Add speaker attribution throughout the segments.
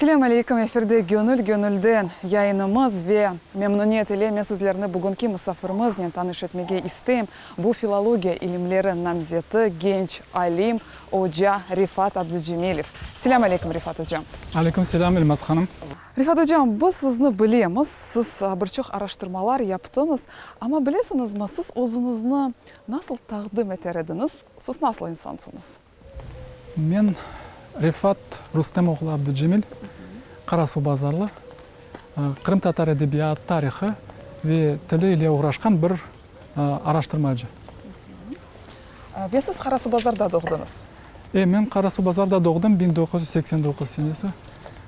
Speaker 1: Selâm aleyküm, efirde Gönül gönülden yayınımız ve memnuniyet ile men sizlerni bugünki musafirimiznen tanış etmege isteyim. Bu filologiya ilimleri namzeti, genç alim, oca Refat Abducemilev. Selâm aleyküm, Refat ocam.
Speaker 2: Aleyküm selâm, Elmaz hanım.
Speaker 1: Refat ocam, biz sizni bilemiz, siz bir çoq araştırmalar yaptıñız, amma bilesiñizmi, siz özüñizni nasıl taqdim eter ediñiz, siz nasıl insansıñız?
Speaker 2: Men Refat Rustem oğlu Abducemil, Qarasuvbazarlı, qırımtatar edebiyat tarihı ve tili ile oğraşqan bir araştırmacı.
Speaker 1: Ve siz Qarasuvbazarda doğdıñız?
Speaker 2: E, men Qarasuvbazarda doğdım, 1989 senesi.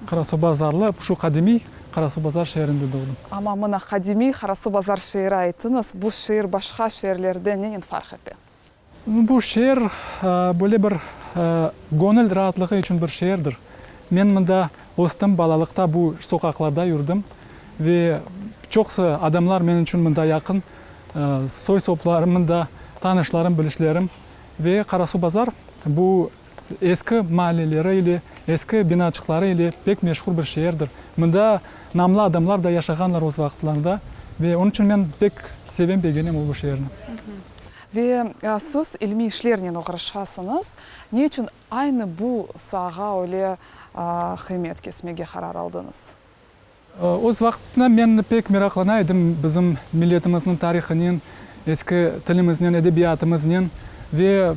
Speaker 2: Qarasuvbazarlı, şu qadimiy Qarasuvbazar şeerinde doğdım.
Speaker 1: Amma mına qadimiy Qarasuvbazar şeeri ayttıñız, bu şeer başqa şeerlerden nenen farq ete?
Speaker 2: Bu şeer böyle bir göñül raatlığı içün bir şeerdir. Men mında östim, balalıqta bu soqaqlarda yürdim ve çoqusı adamlar menim içün mında yaqın, soy-soplarım mında, tanışlarım, bilişlerim. Ve Qarasuvbazar bu eski maalleleri ile, eski binaçıqları ile pek meşhur bir şeerdir. Mında namlı adamlar da yaşağanlar öz vaqıtlarında ve onıñ içün men pek sevem, begenem bu şeerni.
Speaker 1: Ve siz ilmiy işlernen oğraşasıñız. Ne içün aynı bu saağa öyle qıymet kesmege qarar aldıñız?
Speaker 2: Öz vaqtında men pek meraqlana edim bizim milletimizniñ tarihınen, eski tilimiznen, edebiyatımıznen. Ve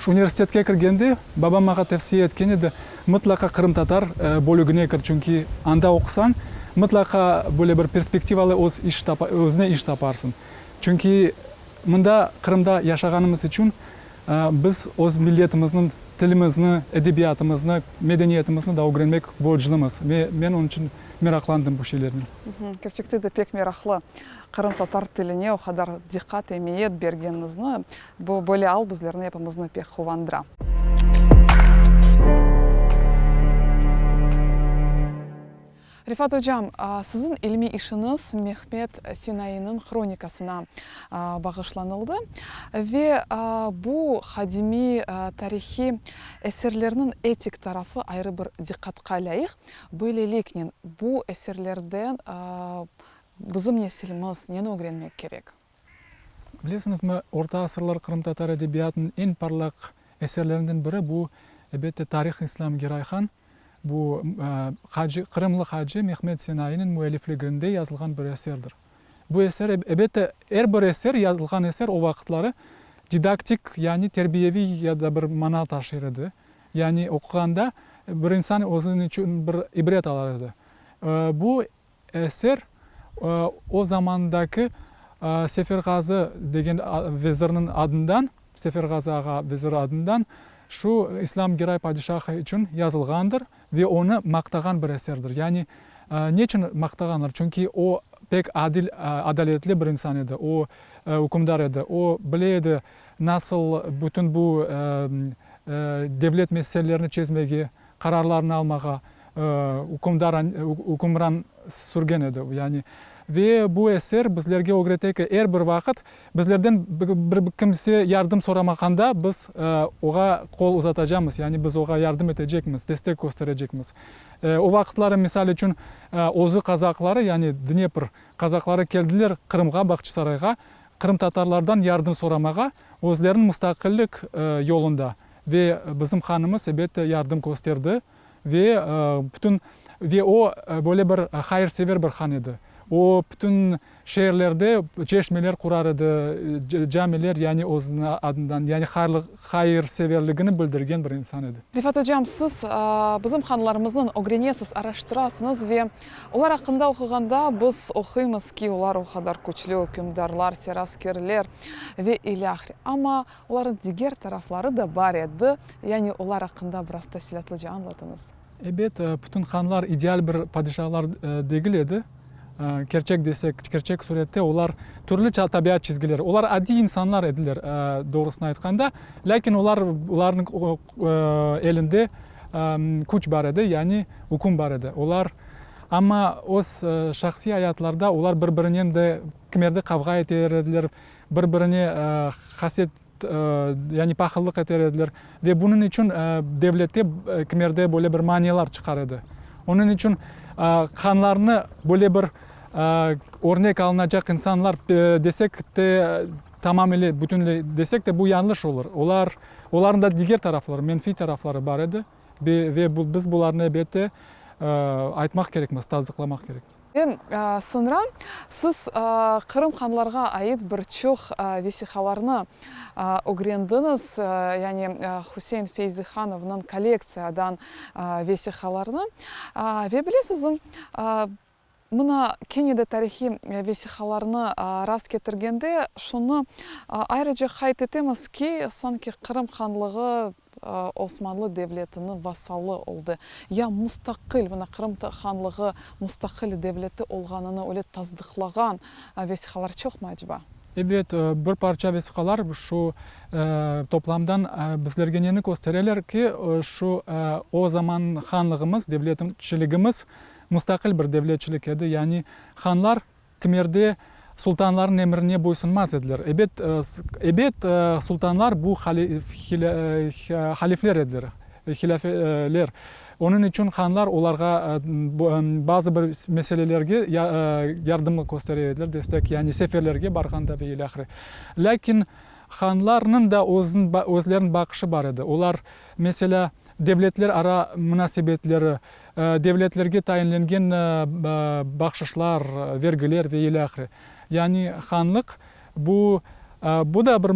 Speaker 2: universitetke kirgende babam maña tevsiye etken edi, mıtlaqa qırımtatar bölügine kir, çünki anda oqusañ, mıtlaqa böyle bir perspektivalı öz iş özüne iş taparsıñ. Çünki mında, Qırımda yaşağanımız içün biz öz milletimizniñ tilimizni, edebiyatımıznı, medeniyetimizni da ögrenmek borclumız. Ve men onıñ içün meraqlandım bu şeylernen.
Speaker 1: Kerçekte de pek meraqlı. Qırımtatar tiline o qadar diqqat, emiyet bergeniñizni, bu böyle al bizlerni epimizni pek quvandıra. Refat ocam, siziñ ilmiy işiñiz Mehmet Sinainiñ hronikasına bağışlanıldı ve bu qadimiy tarihiy eserlerniñ etik tarafı ayrı bir diqqatqa lâyıq. Böyleliknen, bu eserlerden bizim nesilimiz neni ögrenmek kerek?
Speaker 2: Bilesiñizmi, orta asırlar qırımtatar edebiyatınıñ eñ parlaq eserlerinden biri bu, elbette, Tarih-i İslâm Geray Han. Bu, hacı, qırımlı hacı Mehmed Senainiñ müellifliginde yazılğan bir eserdir. Bu eser, elbette, er bir eser, yazılğan eser o vaqıtları didaktik, yani terbiyeviy ya da bir mana taşır edi. Yani oquğanda bir insan özüniñ içün bir ibret alar edi. Bu Eser o zamandaki Seferğazı degen vezirniñ adından, Seferğazı ağa veziri adından şu İslâm Geray padişahı içün yazılğandır ve onı maqtağan bir eserdir. Yani neçün maqtağanlar? Çünki o pek adil, adaletli bir insan edi, o ükümdar edi, o bile edi nasıl bütün bu devlet meselelerini çezmege, qararlarnı almağa ükümdar, ükümran sürgen edi, yani. Ve bu eser bizlerge ögrete ki, er bir vaqıt bizlerden bir kimse yardım soramaqanda biz oğa qol uzatacamız, yani biz oğa yardım etecekmiz, destek kösterecekmiz. O vaqıtları, misal içün, Özü qazaqları, yani Dnepr qazaqları keldiler Qırımğa, Bağçasarayğa, qırımtatarlardan yardım soramağa, özleriniñ mustaqillik yolunda. Ve bizim hanımız, ebette, yardım kösterdi ve bütün, ve o, böyle bir hayırsever bir han edi. O, bütün şeerlerde çeşmeler qurar edi, camiler, yani özüniñ adından, yani hayırseverligini bildirgen bir insan edi.
Speaker 1: Refat ocam, siz bizim hanlarımıznıñ ögrenesiz, araştırasıñız ve Olar aqqında oquğanda biz oquymız ki, olar o qadar küçlü ükümdarlar, seraskerler ve ilâhre. Amma olarnıñ diger tarafları da bar edi, yani olar aqqında biraz tafsilâtlıca añlatıñız.
Speaker 2: Ebet, bütün hanlar ideal bir padişahlar degil edi. Kerçek desek, kerçek surette olar türlü tabiat çizgileri, olar adiy insanlar ediler, doğrusını aytqanda, lâkin olar, olarnıñ elinde küç bar edi, yani üküm bar edi. Olar, amma öz şahsiy ayatlarda olar bir-birinen de kimerde qavğa eter ediler, bir-birine haset. yani pahıllıq eter ediler ve bunıñ içün devlette kimerde böyle bir manialar çıqar edi. Onıñ içün hanlarnı böyle bir örnek alınacaq insanlar desek te, tamamile, bütünley desek te, bu yañlış olur. Olar, olarnıñ da diger tarafları, menfiy tarafları bar edi ve biz bularnı, elbette, aytmaq kerekmiz, tasdıqlamaq kerekmiz.
Speaker 1: Ve soñra siz Qırım hanlarğa ait bir çoq vesiqalarnı ögrendiñiz, yani Hüseyin Feyzihanovnıñ kollektsiyadan vesiqalarnı. Ve bilesizmi, mına kene de tarihiy vesiqalarnı rast ketirgende şunı ayrıca qayd etemiz ki, sanki Qırım hanlığı Osmanlı devletiniñ vassalı oldı. Ya mustaqil, mına Qırım hanlığı mustaqil devleti olğanını öyle tasdıqlağan vesiqalar çoqmı aceba?
Speaker 2: Ebet, bir parça vesiqalar şu toplamdan bizlerge neni köstereler ki, şu o zaman hanlığımız, devletçiligimiz mustaqil bir devletçilik edi, yani hanlar Kimerde sultanlarnıñ emrine boysunmaz ediler. Ebet, ebet, sultanlar bu halifler ediler, hilâfeler. Onıñ içün hanlar olarğa bazı bir meselelerge yardım köstere ediler, destek, yani seferlerge barğanda ve ilâhre. Lâkin hanlarnıñ da özleriniñ baqışı bar edi. Olar, meselâ, devletler ara munasebetleri, devletlerge tayinlengen bahşışlar, vergiler ve ilâhre. Yani hanlıq bu, bu da bir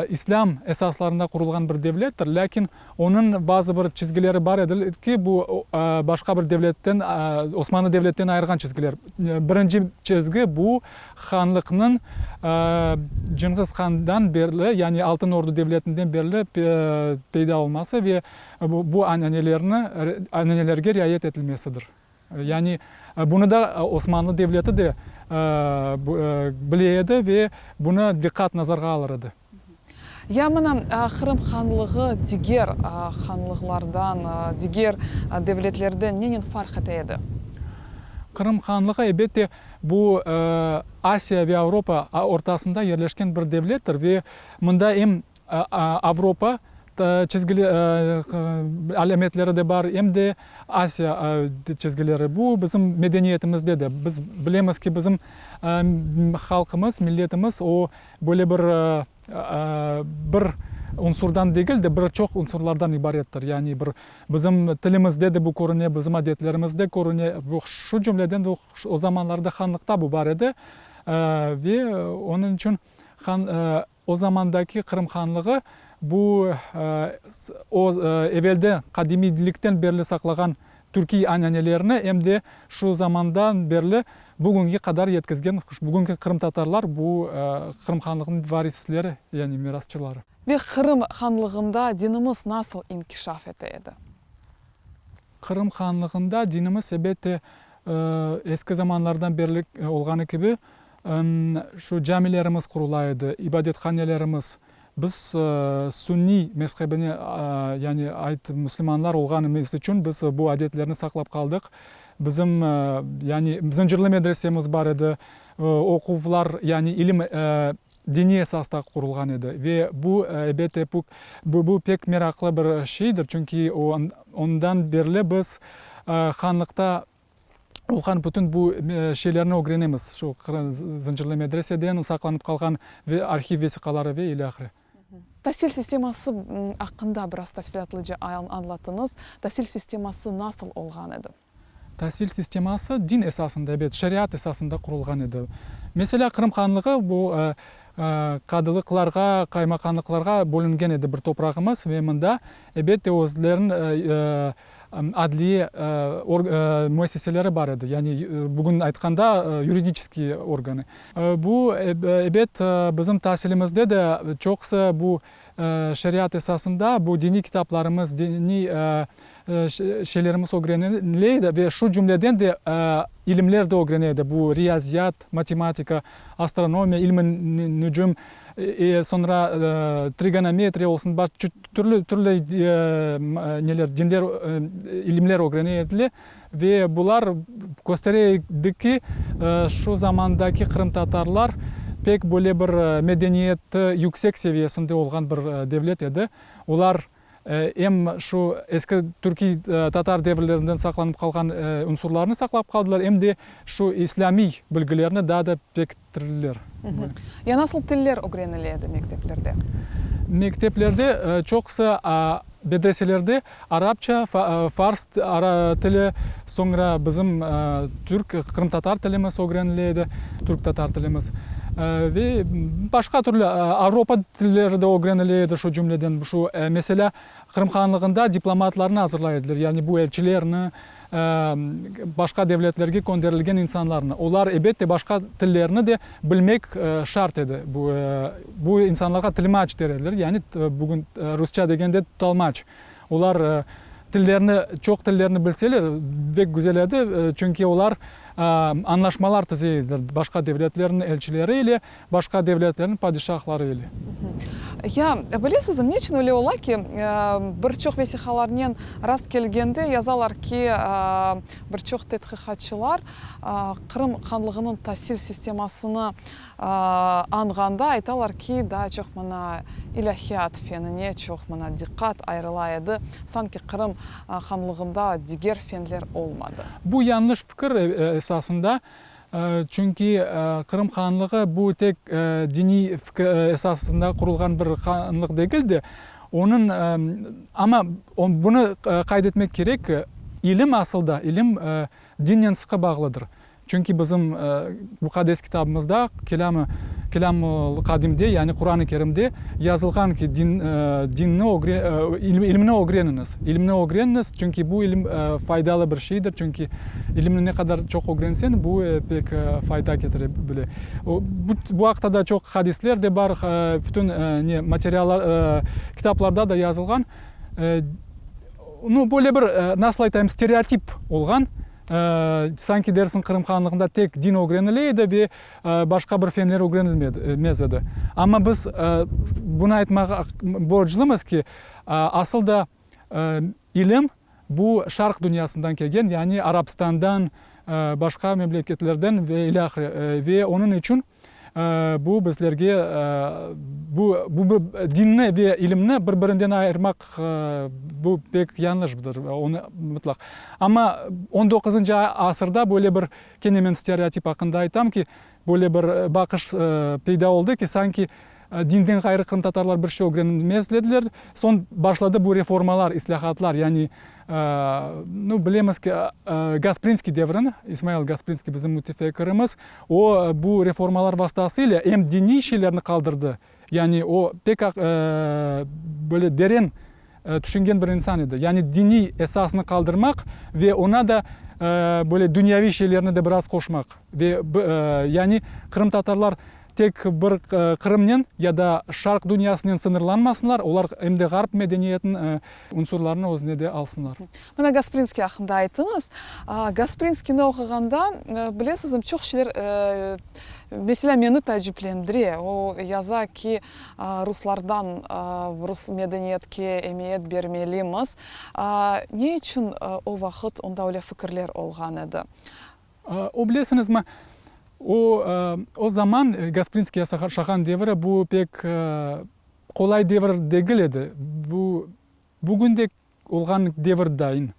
Speaker 2: islâm esaslarında qurulğan bir devlettir, lâkin onıñ bazı bir çizgileri bar edi ki, bu başqa bir devletten, Osmanlı devletten ayırğan çizgiler. Birinci çizgi bu hanlıqnıñ Cınğız handan berli, yani Altın Ordu devletinden berli peyda olması ve bu ananelerni, ananelerge riayet etilmesidir. Yani bunı da Osmanlı devleti de bile edi ve bunı diqqat nazarğa alır edi.
Speaker 1: Ya mına Qırım hanlığı diger hanlıqlardan, diger devletlerden nenen farq ete edi?
Speaker 2: Qırım hanlığı, elbette, bu Asiya ve Avropa ortasında yerleşken bir devlettir ve mında em Avropa çizgili alâmetleri de bar, em de Asiya çizgileri. Bu bizim medeniyetimizde de. Biz bilemiz ki, bizim halqımız, milletimiz o böyle bir bir unsurdan degil de, bir çoq unsurlardan ibarettir. Yani bir bizim tilimizde de bu körüne, bizim adetlerimizde körüne. Bu, şu cümleden de o zamanlarda hanlıqta bu bar edi. Ve onıñ içün han O zamandaki Qırım hanlığı bu o evelde qadimiylikten berli saqlağan türkiy ananelerini em de şu zamandan berli bugünge qadar yetkizgen, bugünki qırımtatarlar bu Qırım hanlığınıñ varisleri, yani mirasçıları.
Speaker 1: Ve Qırım hanlığında dinimiz nasıl inkişaf ete edi?
Speaker 2: Qırım hanlığında dinimiz elbette eski zamanlardan berli olğanı kibi şu camilerimiz qurula edi, ibadethanelerimiz. Biz sünniy mezhebine yani ait müslümanlar olğanımız içün biz bu adetlerni saqlap qaldıq. Bizim yani Zıncırlı medresemiz bar edi, oquvlar yani ilim diniy esasta qurulğan edi ve bu, elbette, bu pek meraqlı bir şeydir, çünki ondan berli biz hanlıqta olğan bütün bu şeylerni ögrenemiz, şu Zıncırlı medreseden saqlanıp qalğan arhiv vesiqaları ve ilâhre.
Speaker 1: Tasil sisteması aqqında biraz tafsilâtlıca añlatıñız. Tasil sisteması nasıl olğan edi?
Speaker 2: Tasil sisteması din esasında, ebet, şeriat esasında qurulğan edi. Meselâ, Qırım hanlığı bu qadılıqlarğa, qaymaqanlıqlarğa bölüngen edi bir toprağımız ve mında, ebette, özleriniñ adliye müessiseleri bar edi, yani bugün aytqanda, yuridiçeskiy organı. Bu, ebet, bizim tasilimizde de çoqusı bu şeriat esasında, bu diniy kitaplarımız, diniy şeylerimiz ögrenile edi ve şu cümleden de ilimler de ögrene edi, bu riyaziyat, matematika, astronomiya, ilm-i nücüm, soñra trigonometriya olsun, türlü türlü neler, dinler, ilimler ögrene ediler ve bular köstere edi ki, şu zamandaki qırımtatarlar. pek böyle bir medeniyeti yüksek seviyesinde olğan bir devlet edi. Olar em şu eski türkiy tatar devirlerinden saqlanıp qalğan unsurlarnı saqlap qaldılar, em de şu islâmiy bilgilerni daa da pekittirdiler.
Speaker 1: Ya nasıl tiller ögrenile edi mekteplerde?
Speaker 2: Mekteplerde çoqusı medreselerde arapça, fars tili, soñra bizim türk, qırımtatar tilimiz ögrenile edi, türk-tatar tilimiz ve başqa türlü avropa tilleri de ögrenile edi, şu cümleden şu, meselâ, Qırım Hanlığında diplomatlarnı azırlay ediler, yani bu elçilerni, başqa devletlerge könderilgen insanlarnı. Olar, ebette, başqa tillerni de bilmek şart edi. Bu, bu insanlarğa tilmaç der ediler, yani bugün rusça degende tolmaç. Olar tillerni, çoq tillerni bilseler, bek güzel edi, çünki olar añlaşmalar tize ediler başqa devletlerniñ elçileri ile, başqa devletlerniñ padişahları ile.
Speaker 1: Ya, bilesizmi, ne içün öyle ola ki, bir çoq vesiqalarnen rast kelgende yazalar ki, bir çoq tedqiqatçılar Qırım hanlığınıñ tasil sistemasını añğanda aytalar ki, daa çoq mına ilâhiyat fenine çoq mına diqqat ayırıla edi, sanki Qırım hanlığında diger fenler olmadı.
Speaker 2: Bu yañlış fikir esasında, Çünki Qırım hanlığı bu tek diniy esasında qurulğan bir hanlıq degil de, onıñ, amma bunı qayd etmek kerek ki, ilim asıl da, ilim dinnen sıqı bağlıdır. Çünki bizim muqaddes kitabımızda, Kelâmı, Kelâmul Qadimde, yani Quran-ı Kerimde yazılğan ki, din, dinni ilimni ögreniñiz, ilimni ögreniñiz, çünki bu ilim faydalı bir şeydir, çünki ilimni ne qadar çoq ögrenseñ, bu pek fayda ketire bile. Bu aqta da çoq hadisler de bar, bütün ne materiallar, kitaplarda da yazılğan. Nu, böyle bir, nasıl aytayım, stereotip olğan, sanki dersiñ Qırım hanlığında tek din ögrenile edi ve başqa bir fenler ögrenilmez edi. Amma biz bunı aytmağa borclumız ki, asıl da ilim bu Şarq dünyasından kelgen, yani Arabstandan, başqa memleketlerden ve ilâhre, ve onıñ içün bu bizlerge bu bu dinni ve ilimni bir-birinden ayırmaq bu pek yañlışdır, onı mıtlaq. Amma on doquzıncı asırda böyle bir Kene men stereotip aqqında aytam ki, böyle bir baqış peyda oldı ki, sanki dinden ğayrı qırımtatarlar bir şey ögrenmez ediler. Soñ başladı bu reformalar, islâhatlar, yani, nu, bilemiz ki, Gasprinskiy devrini, İsmail Gasprinskiy bizim mütefekkirimiz, o, bu reformalar vastası ile em diniy şeylerni qaldırdı, Yani o pek böyle deren tüşüngen bir insan edi. Yani diniy esasnı qaldırmaq ve oña da böyle dünyaviy şeylerni de biraz qoşmaq. Ve yani qırımtatarlar tek bir Qırımnen ya da Şarq dünyasınen sıñırlanmasınlar, olar em de Ğarp medeniyetiniñ unsurlarını özüne de alsınlar.
Speaker 1: Mına Gasprinskiy aqqında ayttıñız. Gasprinskiyni oquğanda, bilesizmi, çoq şeyler, meselâ, meni taaciplendire. O yaza ki, ruslardan rus medeniyetke emiyet bermelimiz. Ne içün o vaqıt onda öyle fikirler olğan edi?
Speaker 2: O, bilesiñizmi, o, o zaman Gasprinskiy yaşağan devri bu pek qolay devir degil edi. Bu, bugün de Olğan devir dayın.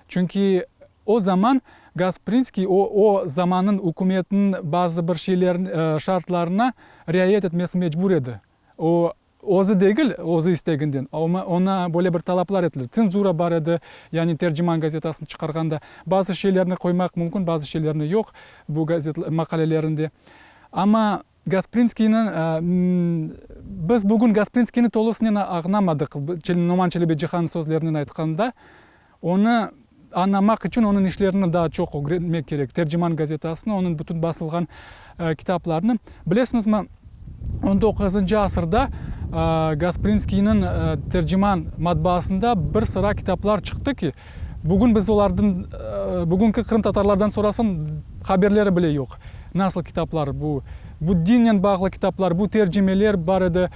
Speaker 2: Çünki o zaman Gasprinskiy o, o zamannıñ ükümetiniñ bazı bir şeyler, şartlarına riayet etmesi mecbur edi. O, özü degil, özü isteginden, oña böyle bir talaplar etildi. Tsenzura bar edi, yani Terciman gazetasını çıqarğanda bazı şeylerni qoymaq mümkün, bazı şeylerni yoq bu gazet maqalelerinde. Amma Gasprinskiyniñ, biz bugün Gasprinskiyni tolusınen añlamadıq, Noman Çelebicihan sözlerinen aytqanda, onı añlamaq içün onıñ işlerini daa çoq ögrenmek kerek, Terciman gazetasını, onıñ bütün basılğan kitaplarını. Bilesiñizmi, on doquzıncı asırda Gasprinskiyniñ Terciman matbaasında bir sıra kitaplar çıqtı ki, bugün biz olarnıñ, bugünki qırımtatarlardan sorasañ, haberleri bile yoq. Nasıl kitaplar bu? Bu dinnen bağlı kitaplar, bu tercimeler bar edi,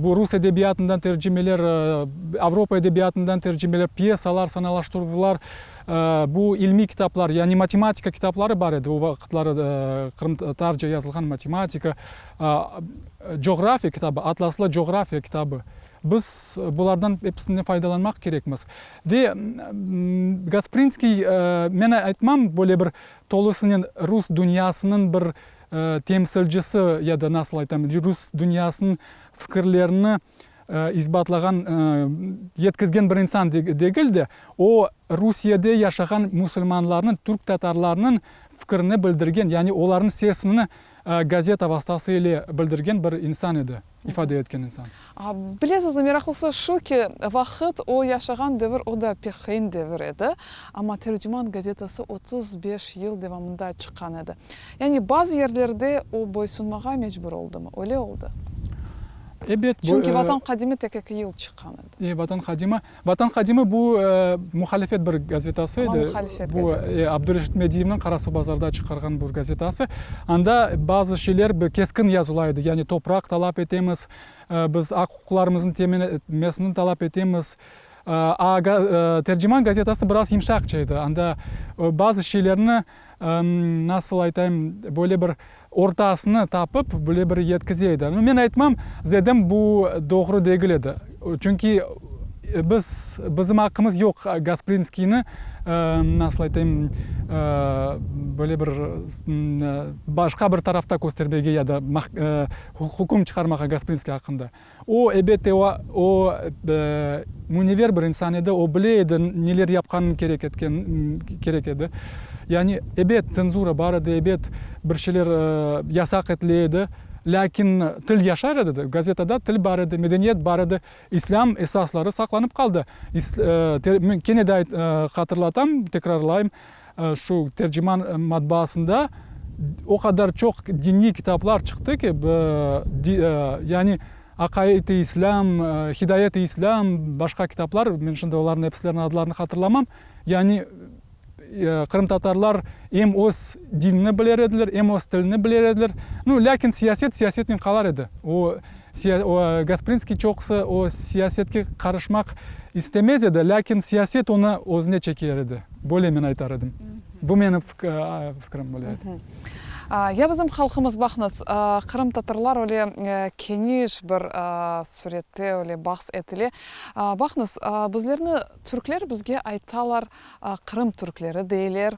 Speaker 2: bu rus edebiyatından tercimeler, Avropa edebiyatından tercimeler, pyesalar, sanalaştıruvlar, bu ilmiy kitaplar, yani matematika kitapları bar edi o vaqıtları qırımtatarca yazılğan matematika, coğrafiya kitabı, atlaslı coğrafiya kitabı. Biz bulardan episinden faydalanmaq kerekmiz. Ve Gasprinskiy, men aytmam, böyle bir tolusınen rus dünyasınıñ bir temsilcisi ya da nasıl aytam, rus dünyasınıñ fikirlerini isbatlağan, yetkizgen bir insan degil de, o, Rusiyede yaşağan musulmanlarnıñ, türk-tatarlarnıñ fikirini bildirgen, yani olarnıñ sesini gazeta vastası ile bildirgen bir insan edi, ifade etken insan.
Speaker 1: Bilesiz, meraqlısı şu ki, vaqıt, o yaşağan devir, o da pek qıyın devir edi, amma Tercüman gazetası 35 yıl devamında çıqqan edi. Yani bazı yerlerde o boysunmağa mecbur oldımı? Öyle oldı.
Speaker 2: Ebet.
Speaker 1: Çünki Vatan Hadimi tek eki yıl çıqqan edi.
Speaker 2: E, Vatan Hadimi. Vatan Hadimi bu muhalifet bir gazetası edi.
Speaker 1: Amma muhalifet gazetası.
Speaker 2: Bu Abdureşit Mediyevniñ Qarasuvbazarda çıqarğan bir gazetası. Anda bazı şeyler bir keskin yazıla edi. Yani topraq talap etemiz, biz aq-uquqlarımıznıñ temin etmesini talap etemiz. A Terciman gazetası biraz yımşaqça edi. Anda bazı şeylerni, nasıl aytayım, böyle bir ortasını tapıp, böyle bir yetkize edi. Men aytmam, zedem bu doğru degil edi. Çünki biz, bizim aqqımız yoq Gasprinskiyni, nasıl aytayım, böyle bir başqa bir tarafta köstermege ya da hüküm çıqarmağa Gasprinskiy aqqında. O, ebette, o, o, münever bir insan edi, o bile edi neler yapqanın kerek etken, kerek edi. Yani, ebet, tsenzura bar edi, ebet, bir şeyler yasaq etile edi, lâkin til yaşar edi, gazetada til bar edi, medeniyet bar edi, islâm esasları saqlanıp qaldı. Men kene de hatırlatam, tekrarlayım, Şu Terciman matbaasında o qadar çoq diniy kitaplar çıqtı ki, yani Aqaid-i İslâm, Hidayet-i İslâm, başqa kitaplar, men şimdi olarnıñ episleriniñ adlarını hatırlamam, yani qırımtatarlar em öz dinini biler ediler, em öz tilini biler ediler. Nu, lâkin siyaset siyasetnen qalar edi. O, Gasprinskiy çoqusı o siyasetke qarışmaq istemez edi, lâkin siyaset onı özüne çeker edi. Böyle men aytar edim. Bu menim fikrim böyle edi.
Speaker 1: Ya bizim halqımız, baqıñız, qırımtatarlar öyle keniş bir sürette öyle bahs etile. Baqıñız, bizlerni türkler bizge aytalar, Qırım türkleri deyler.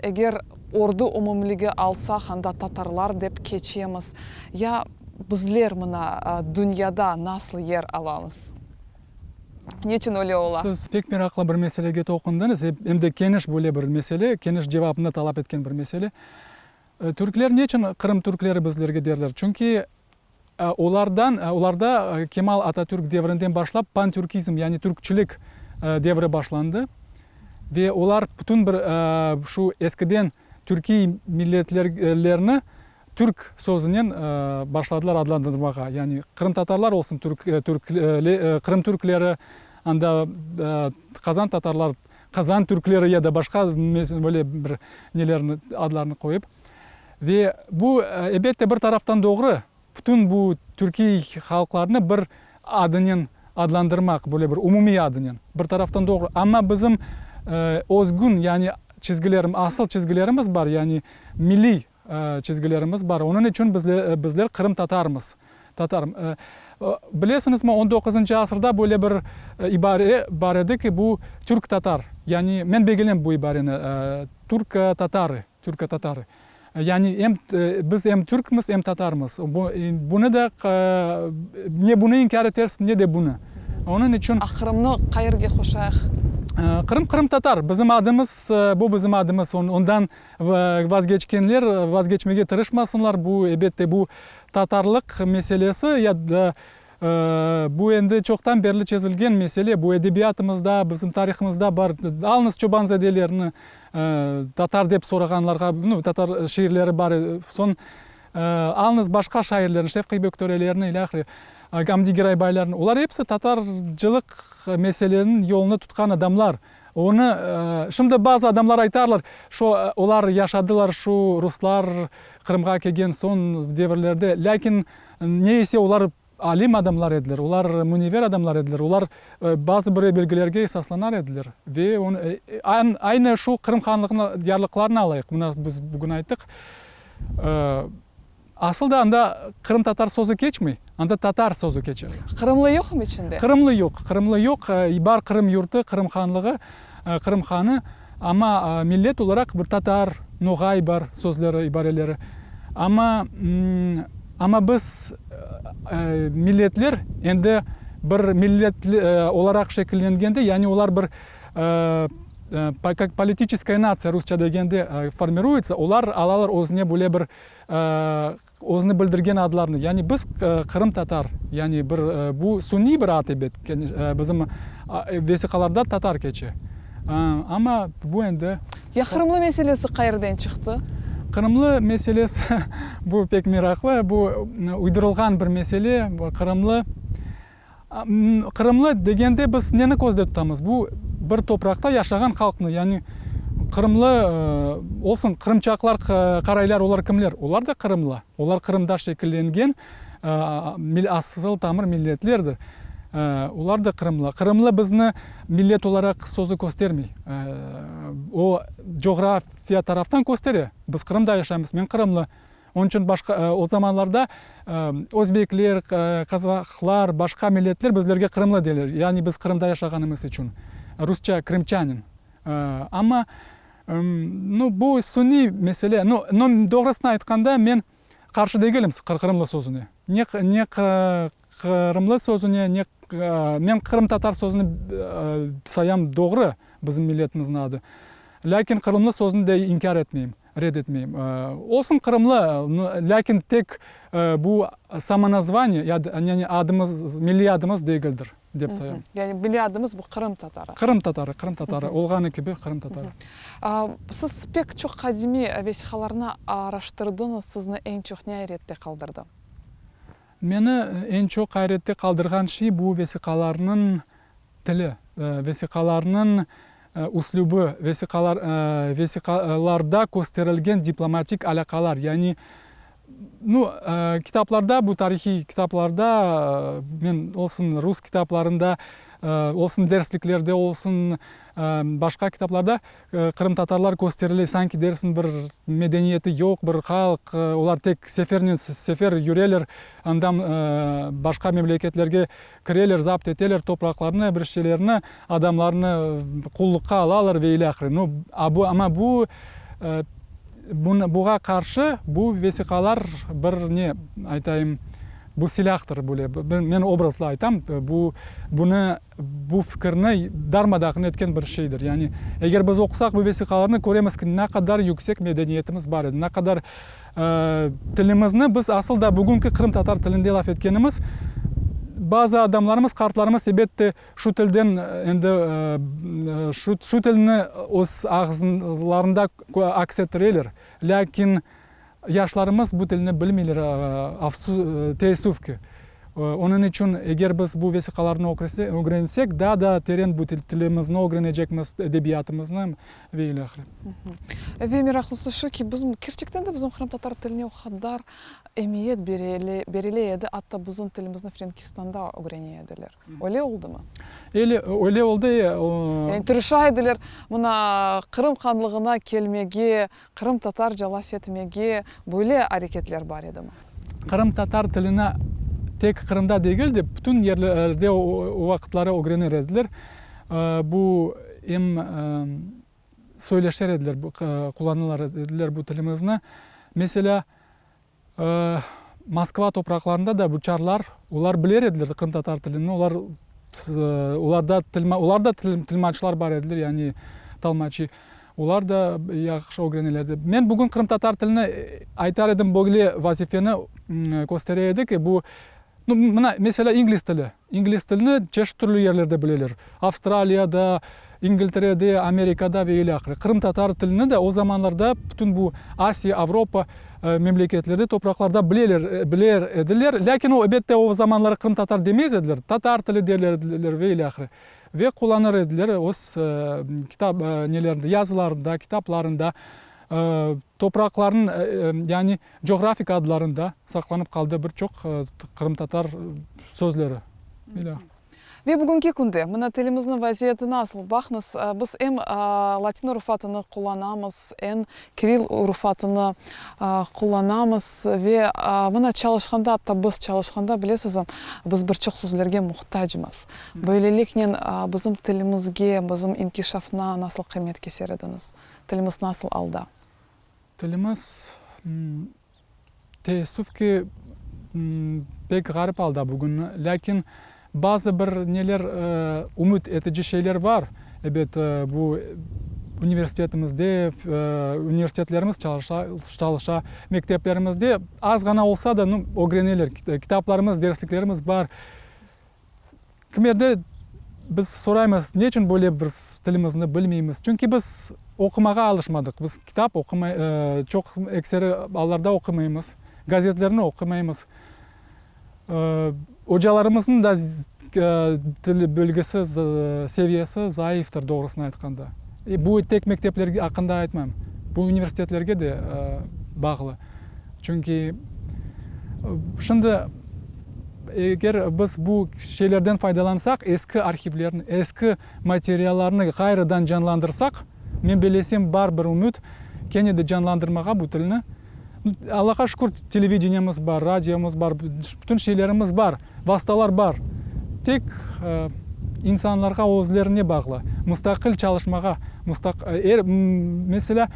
Speaker 1: Eger ordu umumligi alsaq, anda tatarlar dep keçemiz. Ya bizler mına dünyada nasıl yer alamız? Neçün öyle ola?
Speaker 2: Siz pek meraqlı bir meselege toqundıñız, em de keniş böyle bir mesele, keniş cevapnı talap etken bir mesele. Türkler neçün Qırım türkleri bizlerge derler? Çünki olardan, olarda Kemal Atatürk devrinden başlap pantürkizm, yani türkçilik devri başlandı ve olar bütün bir şu eskiden türkiy milletlerni Türk sözünen başladılar adlandırmağa. Yani qırımtatarlar olsun türk, türk, Qırım türkleri, anda qazan tatarlar, qazan türkleri ya da başqa böyle bir nelerni, adlarnı qoyıp. Ve bu, elbette, bir taraftan doğru, bütün bu türkiy halqlarnı bir adınen adlandırmaq, böyle bir umumiy adınen, bir taraftan doğru. Amma bizim özgün, yani çizgilerim, asıl çizgilerimiz bar, yani milliy çizgilerimiz bar. Onıñ içün bizler qırımtatarmız. Tatar. Bilesiñizmi, on doquzıncı asırda böyle bir ibare bar edi ki, bu türk-tatar. Yani men begenem bu ibareni, türk-tatarı, türk-tatarı. Yani em biz em türkmiz, em tatarmız. Bunı da, ne bunı inkâr etersiñ, ne de bunı. Onıñ içün.
Speaker 1: A Qırımnı qayerge qoşayıq?
Speaker 2: Qırım qırımtatar. Bizim adımız, bu bizim adımız. Ondan vazgeçkenler vazgeçmege tırışmasınlar. Bu, elbette, bu tatarlıq meselesi ya da bu endi çoqtan berli çezilgen mesele. Bu edebiyatımızda, bizim tarihımızda bar. Alıñız çobanzadelerni, tatar dep sorağanlarğa, nu, tatar şiirleri bar. Soñ alıñız başqa şairlerni, Şevqiy Böktörelerni, ilâhre, Gamdi Giraybaylarnı. Olar episi tatarcılıq meseleniñ yolunı tutqan adamlar. Onı, şimdi bazı adamlar aytarlar, şo olar yaşadılar şu ruslar Qırımğa kelgen soñ devirlerde, lâkin ne ise olar alim adamlar ediler, olar münevver adamlar ediler, olar bazı bir belgilerge esaslanar ediler. Ve onı, aynı şu Qırım hanlığınıñ yarlıqlarını alayıq, mına biz bugün ayttıq. Asıl da anda qırımtatar sözü keçmey, anda tatar sözü keçer.
Speaker 1: Qırımlı yoqmı içinde?
Speaker 2: Qırımlı yoq, qırımlı yoq. Bar Qırım yurtı, Qırım hanlığı, Qırım hanı, amma millet olaraq bir tatar, noğay bar sözleri, ibareleri. Amma, amma biz milletler endi bir millet olaraq şekillengende, yani olar bir kak politiçeskaya natsiya rusça degende formiruется, olar alalar özüne böyle bir özüni bildirgen adlarnı, yani biz qırımtatar, yani bir bu suniy bir ad ebet, bizim vesiqalarda tatar keçe, amma bu endi.
Speaker 1: Ya qırımlı meselesi qayerden çıqtı?
Speaker 2: Qırımlı meselesi, bu pek meraqlı, bu uydurılğan bir mesele, qırımlı. Qırımlı degende biz neni közde tutamız? Bu bir topraqta yaşağan halqnı, yani qırımlı olsun, qırımçaqlar, qaraylar, olar kimler? Olar da qırımlı. Olar Qırımda şekillengen asıl tamır milletlerdir. Olar da qırımlı. Qırımlı bizni millet olaraq sözü köstermey. O coğrafiya taraftan köstere. Biz Qırımda yaşaymız, men qırımlı. Onıñ içün başqa, o zamanlarda özbekler, qazahlar, başqa milletler bizlerge qırımlı deyler, yani biz Qırımda yaşağanımız içün, rusça krımçanin. Amma, nu, bu suniy mesele. Nu, nu, doğrusını aytqanda, men qarşı degilim qırımlı sözüne. Ne, ne qırımlı sözüne, ne, men qırımtatar sözüni sayam doğru, bizim milletimizniñ adı. Lâkin qırımlı sözüni de inkâr etmeyim. Red etmeyim. Olsun qırımlı, lâkin tek bu samonazvaniye, yani adımız, milliy adımız degildir, dep sayam.
Speaker 1: Yani milliy adımız bu qırım tatarı.
Speaker 2: Qırım tatarı, qırım tatarı, olğanı kibi qırım tatarı.
Speaker 1: Siz pek çoq qadimiy vesiqalarnı araştırdıñız, sizni eñ çoq ne ayrette qaldırdı?
Speaker 2: Meni eñ çoq ayrette qaldırğan şey bu vesiqalarnıñ tili, vesiqalarnıñ üslübi, vesiqalar, vesiqalarda kösterilgen diplomatik alâqalar, yani, nu, kitaplarda, bu tarihiy kitaplarda, men olsun rus kitaplarında, olsun dersliklerde, olsun başqa kitaplarda Qırımtatarlar kösterile, sanki dersiñ bir medeniyeti yoq bir halq, olar tek sefernen sefer yüreler, andan başqa memleketlerge kireler, zapt eteler topraqlarnı, bir şeylerni, adamlarnı qulluqqa alalar ve ilâhre. Nu, amma bu, buğa qarşı bu vesiqalar bir ne aytayım, bu silâhtır böyle, men obrazlı aytam, bu, bunı Bu fikirni darma-dağın etken bir şeydir. Yani, eger biz oqusaq bu vesiqalarnı, köremiz ki, ne qadar yüksek medeniyetimiz bar edi, ne qadar tilimizni biz asıl da bugünki qırımtatar tilinde laf etkenimiz, bazı adamlarımız, qartlarımız, ebette, şu tilden endi şu şu tilni öz ağızlarında aks ettireler, lâkin Yaşlarımız bu tilni bilmeyler, teessüf ki. Onıñ içün, eger biz bu vesiqalarnı ögrensek, daa da teren bu tilimizni ögrenecekmiz, edebiyatımıznı ve ilâhre.
Speaker 1: Ve meraqlısı şu ki, bizim, kerçekten de bizim qırımtatar tiline o qadar emiyet berile edi, atta bizim tilimizni Frenkistanda ögrene ediler. Öyle oldımı?
Speaker 2: Öyle, öyle oldı.
Speaker 1: Yani tırışa ediler, mına, Qırım hanlığına kelmege, Qırımtatarca laf etmege böyle areketler bar edimi?
Speaker 2: Qırımtatar tilini tek Qırımda degil de, bütün yerlerde o vaqıtları ögrenir ediler. Bu em söyleşer ediler, qullanılar ediler bu tilimizni. Meselâ, Moskva topraqlarında da bu çarlar, olar biler ediler qırımtatar tilini, olar, olarda olar da tilmaçlar bar ediler, yani talmaçi, olar da yahşı ögreneler edi. Men bugün qırımtatar tilini aytar edim, böyle vazifeni köstere edi ki, bu, mına, meselâ, ingliz tili. İngliz tilini çeşit türlü yerlerde bileler, Avstraliyada, İngilterede, Amerikada ve ilâhre. Qırımtatar tilini de o zamanlarda bütün bu Asiya, Avropa memleketlerde, topraqlarda bileler, biler ediler. Lâkin o, ebette, o zamanları qırımtatar demez ediler, tatar tili derler ediler ve ilâhre. Ve qullanır ediler öz kitap nelerinde, yazılarında, kitaplarında, topraqlarnıñ, yani coğrafik adlarında saqlanıp qaldı bir çoq qırımtatar sözleri.
Speaker 1: Ve bugünki künde mına tilimizniñ vaziyeti nasıl? Baqıñız, biz em latin urufatını qullanamız, em kiril urufatını qullanamız ve mına çalışqanda, atta biz çalışqanda, bilesizmi, biz bir çoq sözlerge muhtacmız. Böyleliknen, bizim tilimizge, bizim inkişafına nasıl qıymet keser ediñiz? Tilimiz nasıl alda?
Speaker 2: Tilimiz, teessüf ki, pek ğarip alda bugün. Lâkin bazı bir neler, ümüt etici şeyler bar. Ebet, bu universitetimizde, universitetlerimiz çalışa, çalışa, mekteplerimizde az ğana olsa da, nu, ögreneler, kitaplarımız, dersliklerimiz bar. Kimerde biz soraymız, ne içün böyle bir tilimizni bilmeymiz? Çünki biz oqumağa alışmadıq. Biz kitap oqumay, çoq ekseri allarda oqumaymız, gazetlerni oqumaymız. Ocalarımıznıñ da til bilgisi, seviyesi zayıftır, doğrusını aytqanda. Bu tek mektepler aqqında aytmayım, bu universitetlerge de bağlı. Çünki şimdi eger biz bu şeylerden faydalansaq, eski arhivlerni, eski materiallarnı ğayrıdan canlandırsaq, men bellesem, bar bir ümüt, kene de canlandırmağa bu tilni. Allağa şükür, televideniyemiz bar, radiomız bar, bütün şeylerimiz bar, vastalar bar. Tek insanlarğa özlerine bağlı, mustaqil çalışmağa, er, meselâ,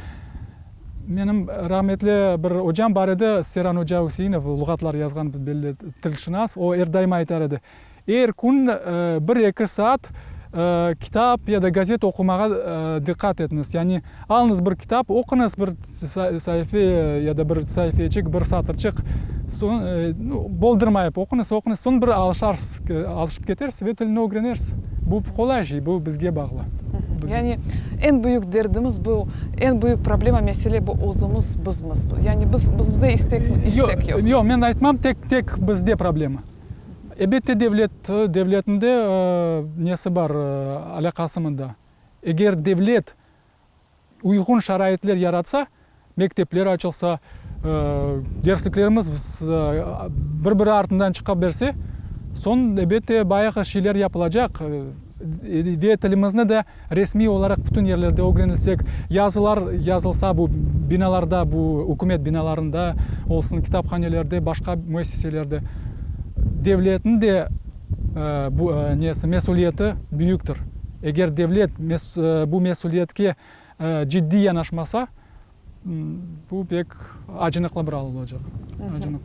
Speaker 2: Menim rahmetli bir ocam bar edi, Seran oca Üseinov, luğatlar yazğan belli tilşınas, o er daima aytar edi, Er kün bir-eki saat kitap ya da gazet oqumağa diqqat etiñiz. Yani alıñız bir kitap, oquñız bir saife ya da bir saifeçik, bir satırçıq, soñ boldurmayıp oquñız, oquñız, soñ bir alışarsız, alışıp ketersiz ve tilni ögrenersiz. Bu qolay şey, bu bizge bağlı.
Speaker 1: Yani eñ büyük derdimiz bu, eñ büyük problema, mesele bu özümiz, bizmiz. Yani biz, bizde istek, istek yoq.
Speaker 2: Yoq, men aytmam, tek, tek bizde problema. Elbette devlet, devletniñ de nesi bar, alâqası mında. Eger devlet uyğun şaraitler yaratsa, mektepler açılsa, dersliklerimiz bir-biri artından çıqa berse, soñ, elbette, bayağı şeyler yapılacaq ve tilimizni de resmiy olaraq bütün yerlerde ögrenilsek, yazılar yazılsa bu binalarda, bu ükümet binalarında olsun, kitaphanelerde, başqa müessiselerde, devletniñ de bu nesi, mesüliyeti büyüktir. Eger devlet bu mesüliyetke ciddiy yanaşmasa, bu pek acınıqlı bir al olacaq. Acınıqlı.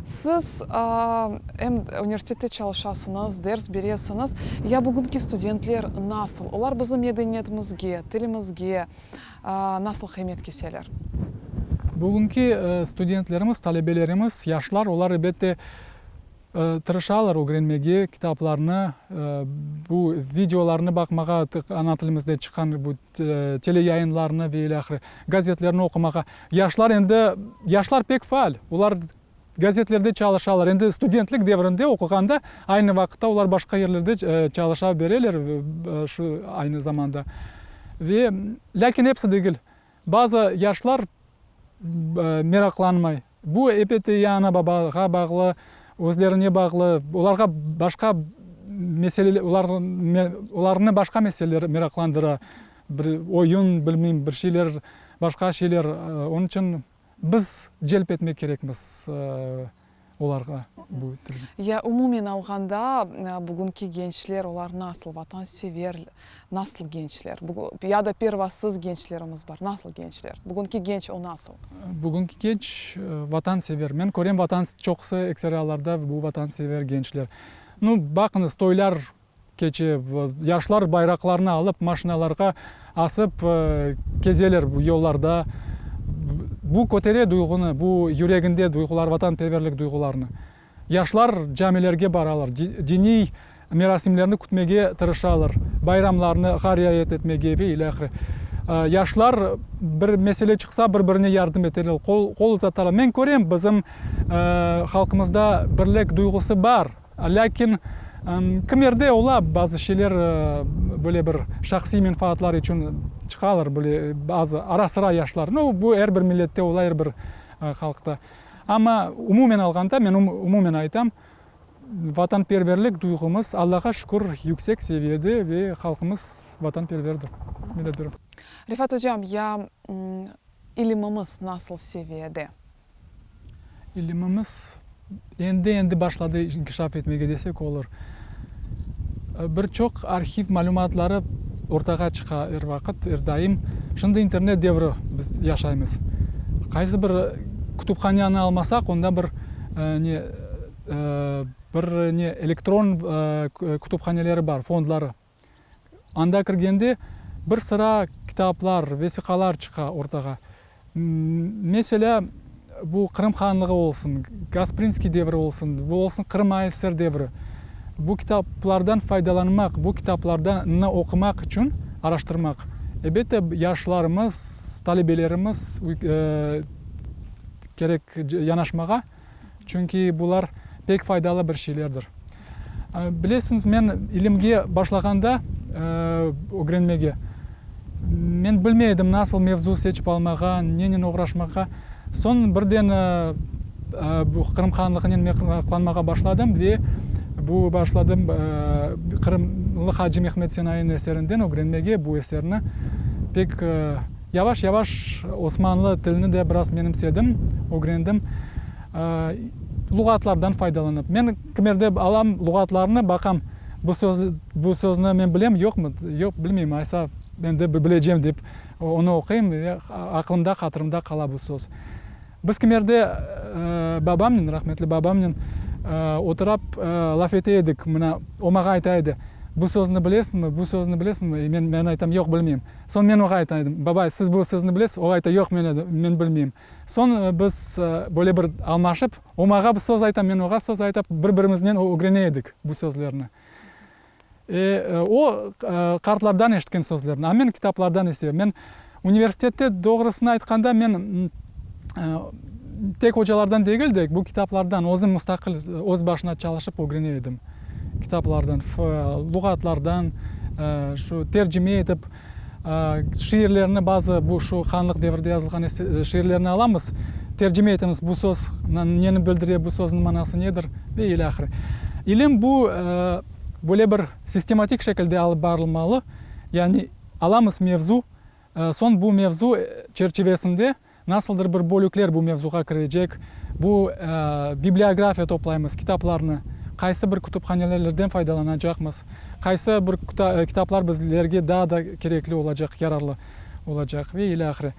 Speaker 1: Siz em universitette çalışasıñız, ders beresiñiz. Ya bugünki studentler nasıl? Olar bizim medeniyetimizge, tilimizge nasıl qıymet keseler?
Speaker 2: Bugünki studentlerimiz, talebelerimiz, yaşlar, olar elbette Tırışalar ögrenmege, kitaplarnı, bu videolarnı baqmağa, ana tilimizde çıqqan bu teleyayınlarnı ve ilâhre, gazetlerni oqumağa. Yaşlar endi, yaşlar pek faal, olar gazetlerde çalışalar. Endi studentlik devrinde oquğanda, aynı vaqıtta olar başqa yerlerde çalışa bereler şu aynı zamanda. Ve, lâkin episi degil. Bazı yaşlar meraqlanmay. Bu, elbette, ya ana-babağa bağlı, özlerine bağlı, olarğa başqa meseleler, olarnı başqa meseleler meraqlandıra, bir oyun, bilmeyim, bir şeyler, başqa şeyler. Onıñ içün biz celp etmek kerekmiz olarğa bu tilni.
Speaker 1: Ya umumen alğanda, bugünki gençler, olar nasıl, vatansever, Nasıl gençler? Ya da pervasız gençlerimiz bar. Nasıl gençler? Bugünki genç o nasıl?
Speaker 2: Bugünki genç vatansever. Men körem, vatan, çoqusı, ekseri allarda bu vatansever gençler. Nu, baqıñız, toylar keçe, yaşlar bayraqlarnı alıp, maşinalarğa asıp kezeler bu yollarda. Bu kötere duyğunı, bu yüreginde duyğular, vatanperverlik duyğularını. Yaşlar camilerge baralar, diniy merasimlerni kütmege tırışalar, bayramlarnığa riayet etmege ve ilâhre. Yaşlar bir mesele çıqsa, bir-birine yardım eteler, qol qol uzatalar. Men körem, bizim halqımızda birlik duyğusı bar, lâkin. Kimerde ola, bazı şeyler böyle bir şahsiy menfaatlar içün çıqalar, böyle bazı ara-sıra yaşlar. No, bu er bir millette ola, er bir halqta. Amma umumen alğanda, men umumen aytam, vatanperverlik duyğumız, Allağa şükür, yüksek seviyede ve halqımız vatanperverdir, milletperver.
Speaker 1: Refat ocam, ya ilimimiz nasıl seviyede?
Speaker 2: İlimimiz endi-endi başladı inkişaf etmege desek olur. Bir çoq arhiv malümatları ortağa çıqa er vaqıt, er daim. Şimdi internet devri biz yaşaymız. Qaysı bir kütüphaneni almasaq, onda bir ne, bir ne elektron kütüphaneleri bar, fondları. Anda kirgende bir sıra kitaplar, vesiqalar çıqa ortağa. Meselâ, bu Qırım hanlığı olsun, Gasprinskiy devri olsun, bu olsun Qırım ASSR devri. Bu kitaplardan faydalanmaq, bu kitaplarnı oqumaq içün araştırmaq, elbette, yaşlarımız, talebelerimiz kerek yanaşmağa. Çünki bular pek faydalı bir şeylerdir. Bilesiñiz, men ilimge başlağanda, ögrenmege, men bilmey edim, nasıl mevzu seçip almağa, nenen oğraşmağa. Soñ birden bu Qırım hanlığınen meraqlanmağa başladım ve bu başladım Qırımlı Hacı Mehmet Senainiñ eserinden ögrenmege bu eserni. Pek Yavaş-yavaş osmanlı tilini de biraz menimsedim, ögrendim. Luğatlardan faydalanıp. Men kimerde alam luğatlarnı, baqam, bu söz, bu sözni men bilem, yoqmı, yoq, bilmeyim, aysa endi bilecem dep, onı oquyım ve aqlımda, hatırımda qala bu söz. Biz kimerde babamnen, rahmetli babamnen oturap laf ete edik, mına, o maña ayta edi, bu sözni bilesiñmi, bu sözni bilesiñmi? Men, men aytam, yoq, bilmeyim. Soñ men oña ayta edim, Babay, siz bu sözni bilesiz? O ayta, Yoq, men, men bilmeyim. Soñ biz böyle bir almaşıp, o maña bir söz ayta, men oña söz aytap, bir-birimiznen ögrene edik bu sözlerni. E, o, qartlardan eşitken sözlerni, a men kitaplardan ise. Men universitette, doğrusını aytqanda, men tek ocalardan degil de, bu kitaplardan özüm mustaqil, öz başına çalışıp ögrene edim. Kitaplardan, luğatlardan, şu tercime etip, şiirlerni, bazı bu şu hanlıq devirde yazılğan şiirlerni alamız, tercime etemiz, bu söz neni bildire, bu sözniñ manası nedir ve ilâhre. İlim bu böyle bir sistematik şekilde alıp barılmalı, yani alamız mevzu, soñ bu mevzu çerçivesinde Nasıldır bir bölükler bu mevzuğa kirecek, bu bibliografiya toplaymız, kitaplarnı, qaysı bir kütüphanelerden faydalanacaqmız, qaysı bir kitaplar bizlerge daa da kerekli olacaq, yararlı olacaq ve ilâhre.